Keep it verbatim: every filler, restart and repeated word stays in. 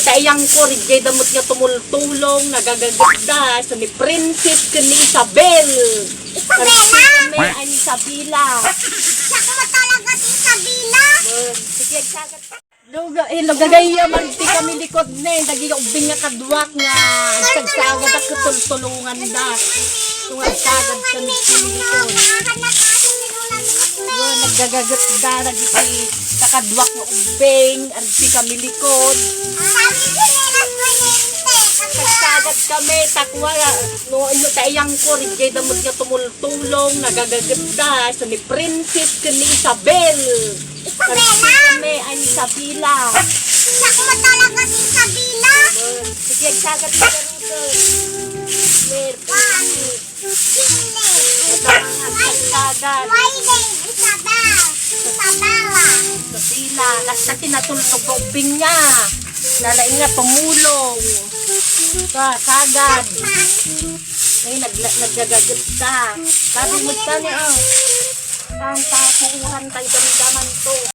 Taiyangkor, idiay da met nga tumultulong, nagagagedda, so ni Princess ken ni Isabel. Isabela? Kami ay ni Isabela. Siak mo talaga ti Isabela. Sige, agsagat. Luga, eh, lugagayam, agti kami likod ne, dagiti ubbing nga kaduak nga agsagsagad a ket tultulongan da. Kung agsagat kami likod. Yun, naggagagedda, dagiti kakaduak nga ubbing, agti kami likod. Agsagat kami, takwa, no, ino taiyangkor, idiay da met nga tumultulong, nagagagedda, so ni Princess ken ni Isabel. Isabela? Kami, ay, Isabela. Siak mo talaga ti Isabela. Sige, agsagat ka dito. Mer, One, two, three. Agsagat. Why name Isabel? Isabela. Isabela. Kasta ti natultog ko, ubbing nga. Nalaing nga tumulong. Ka, sagad. Ay, nagla-, naggagagedda. Sabi mo, tani, oh. Ang tapuuran tayo damdaman to.